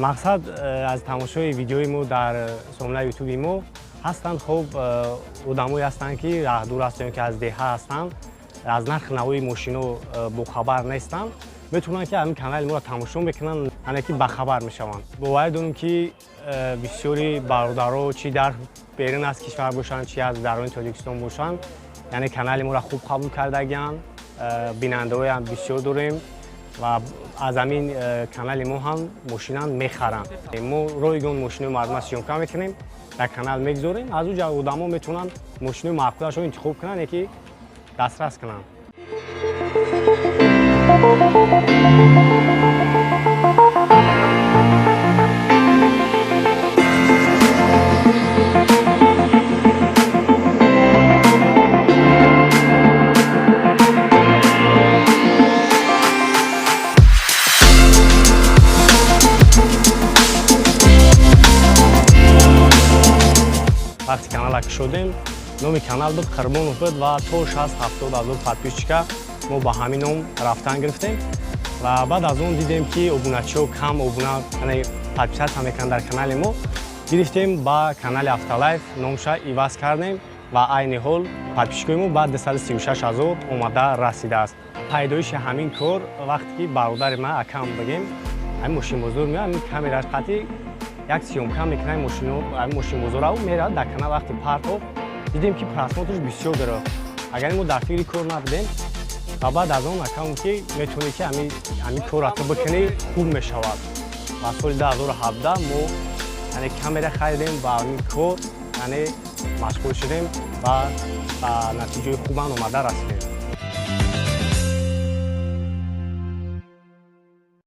Мақсад аз тамошои видеои мо дар сомонаи ютуби мо ҳастанд. Хуб, одамое ҳастанд, ки раҳдур ҳастанд ё ки аз деҳа ҳастанд, аз нархи навои мошино бохабар нестанд. Метавонанд, ки ҳамин канали моро тамошо мекунанд, яъне ки бахабар мешаванд. Боварӣ дорем, ки бисёри бародаро, чӣ дар берун аз кишвар бошанд, чӣ аз даруни Тоҷикистон бошанд, яъне канали моро хуб қабул кардагианд. Бинандаҳоям бисёр дорем ва аз ҳамин канали мо ҳам мошинам мехаранд. Мо ройгон мошинои мардума съёмка мекунем, дар канал мегузорем. Аз он ҷа одамо метавонанд мошинои маъқулашро интихоб кунанд, яки дастрас кунанд. Вақти канала кушодем, номи канал буд Қурбонов буд ва то 60-70 ҳазор подписчика мо ба ҳамин ном рафтан гирифтем. Ва баъд аз он дидем, ки обуначиҳо кам обуна, яъне подписаться мекунанд дар канали мо. Гирифтем, ба канали Автолайф номша иваз кардем ва айни ҳол подписчикои мо ба 236 ҳазор омада расидааст. Пайдоиши ҳамин кор вақте ки бародари ман, акам бигем, ҳамин мошинбозор меояд, ҳамин камераш қатъи як съёмка мекунад мошино, ҳамин мошинбозорав меравад, дар канал вақти партов дидем, ки просмотрш бисёр дорад. Агар мо дар фикри кор набудем. Ва баъд аз он акам ки метавонӣ, ки ҳамин корро ту бикунӣ, хуб мешавад. Ва соли 2017 мо, яъне, камера харидем ва ҳамин кор, яъне, машғул шудем ва ба натиҷаи хубам омада расидем.